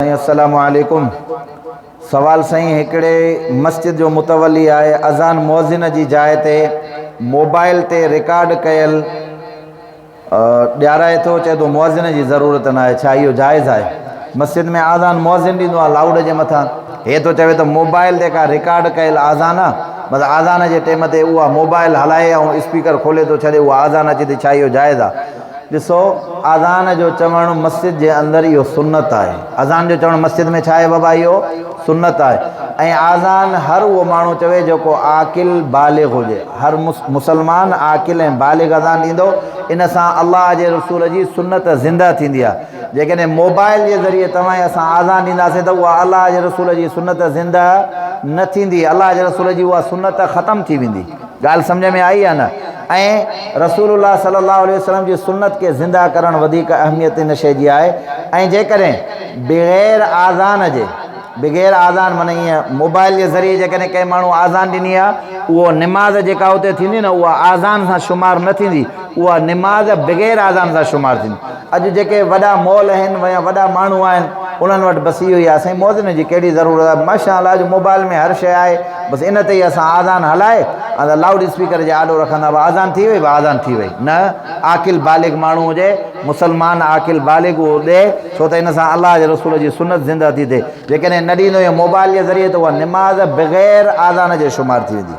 سائين السلام عليڪم سوال سائين هڪڙي مسجد جو متولي آهي اذان مؤذن جي جاء تي موبائل تي رڪارڊ ڪيل ڏيارائي ٿو چئي ٿو مؤذن جي ضرورت نه آهي ڇا اهو جائز آهي مسجد ۾ آذان مؤذن ڏيندو آهي لائوڊ جي مٿان هي ٿو چوي ته موبائل تي ڪا رڪارڊ ڪيل آذان آهي مطلب آذان جي ٽيم تي اها موبائل هلائي ۽ اسپيڪر کولي ٿو ڇڏي اها آذان اچي ٿي ڇا اهو جائز آهي ڏسو اذان جو چوڻ مسجد جي اندر اهو سنت آهي. اذان جو چوڻ مسجد ۾ ڇا آهي بابا اهو سنت آهي ۽ اذان هر اهو ماڻهو چوي جيڪو عاقل بالغ هجي. هر مسلمان عاقل ۽ بالغ اذان ڏيندو ان سان الله جي رسول جي سنت زنده ٿيندي آهي. جيڪڏهن موبائل جي ذريعي توهان ۽ اسان اذان ڏينداسين ته اها الله جي رسول جي سنت زنده نه ٿيندي. الله جي رسول جي اها سنت ختم ٿي ويندي. ڳالهه سمجهه ۾ آئي يا نه؟ ۽ رسول الله صلي الله عليه وسلم جي سنت کي زنده ڪرڻ وڌيڪ اهميت ان شيء جي آهي ۽ جيڪڏهن بغير آذان جي بغير آذان معنی ائين موبائل جي ذريعي جيڪڏهن ڪنهن ماڻهو آذان ڏني آهي اهو نماز جيڪا اتي ٿيندي نه اها آذان سان شمار نه ٿيندي اها نماز بغير آذان سان شمار ٿيندي اڄ جيڪي وڏا مول آهن يا وڏا ماڻهو آهن انهن وٽ بس اهو ئي آهي سائين مؤذن جي ڪهڙي ضرورت آهي ماشاء الله اڄ موبائل ۾ هر شيء آهي بس ان تي ئي اسان آذان هلائي ۽ لائوڊ اسپيڪر جي آڏو رکندا به آذان ٿي وئي به آذان ٿي وئي نه عاقل بالغ ماڻهو هجي مسلمان عاقل بالغ اهو ڏي ڇو ته ان سان الله جي رسول جي سنت زنده ٿي ٿئي جيڪڏهن نه ڏيندو يا موبائل جي ذريعي ته اها نماز بغير آذان جي شمار ٿي ويندي.